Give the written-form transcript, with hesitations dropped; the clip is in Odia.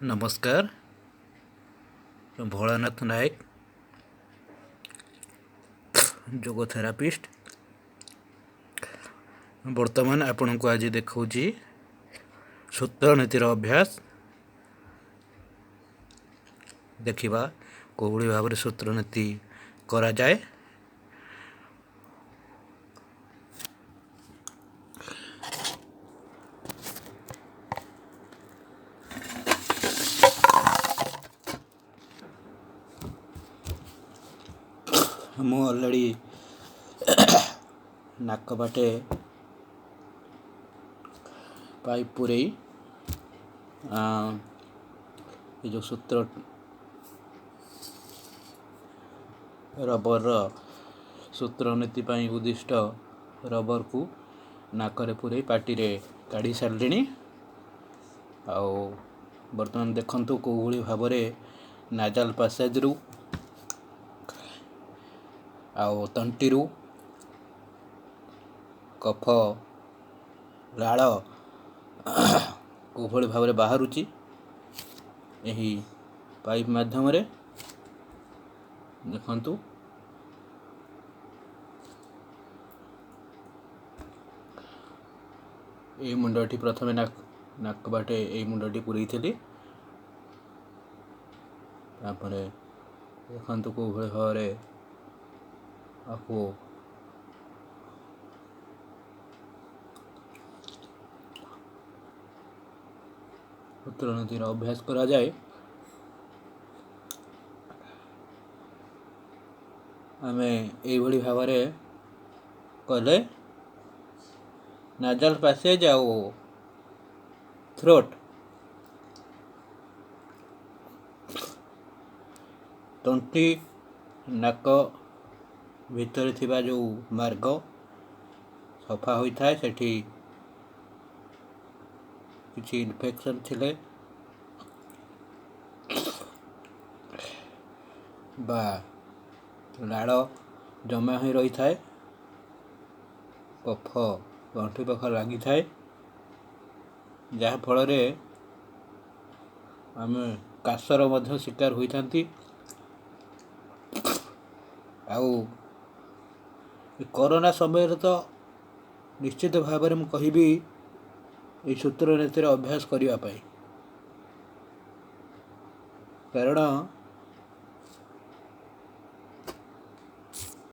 ନମସ୍କାର, ଭୋଳାନାଥ ନାୟକ, ଯୋଗ ଥେରାପିଷ୍ଟ। ବର୍ତ୍ତମାନ ଆପଣଙ୍କୁ ଆଜି ଦେଖାଉଛି ସୂତ୍ରନୀତିର ଅଭ୍ୟାସ। ଦେଖିବା କେଉଁଭଳି ଭାବରେ ସୂତ୍ରନୀତି କରାଯାଏ। ମୁଁ ଅଲରେଡ଼ି ନାକ ବାଟେ ପାଇପ୍ ପୂରେଇ ଏ ଯେଉଁ ସୂତ୍ର ରବରର ସୂତ୍ରନୀତି ପାଇଁ ଉଦ୍ଦିଷ୍ଟ ରବରକୁ ନାକରେ ପୂରେଇ ପାଟିରେ କାଢ଼ି ସାରିଲିଣି। ଆଉ ବର୍ତ୍ତମାନ ଦେଖନ୍ତୁ କେଉଁଭଳି ଭାବରେ ନାଜାଲ ପାସେଜରୁ ଆଉ ତଣ୍ଟିରୁ କଫ ଲାଳ କେଉଁଭଳି ଭାବରେ ବାହାରୁଛି ଏହି ପାଇପ୍ ମାଧ୍ୟମରେ। ଦେଖନ୍ତୁ, ଏଇ ମୁଣ୍ଡଟି ପ୍ରଥମେ ନାକ ବାଟେ ଏଇ ମୁଣ୍ଡଟି ପୂରେଇଥିଲି। ତାପରେ ଦେଖନ୍ତୁ କେଉଁଭଳି ଭାବରେ ଆକୁ ସୂତ୍ରନୀତିର ଅଭ୍ୟାସ କରାଯାଏ। ଆମେ ଏଇଭଳି ଭାବରେ କଲେ ନାଜାଲ ପାସେଜ ଆଉ ଥ୍ରୋଟ୍, ତଣ୍ଟି ନାକ ଭିତରେ ଥିବା ଯେଉଁ ମାର୍ଗ ସଫା ହୋଇଥାଏ। ସେଠି କିଛି ଇନଫେକ୍ସନ୍ ଥିଲେ ବା ଲାଳ ଜମା ହୋଇ ରହିଥାଏ, କଫ ଗଣ୍ଠି ପାଖ ଲାଗିଥାଏ, ଯାହାଫଳରେ ଆମେ କାଶର ମଧ୍ୟ ଶିକାର ହୋଇଥାନ୍ତି। ଆଉ କରୋନା ସମୟରେ ତ ନିଶ୍ଚିତ ଭାବରେ ମୁଁ କହିବି ଏଇ ସୂତ୍ରନୀତିର ଅଭ୍ୟାସ କରିବା ପାଇଁ, କାରଣ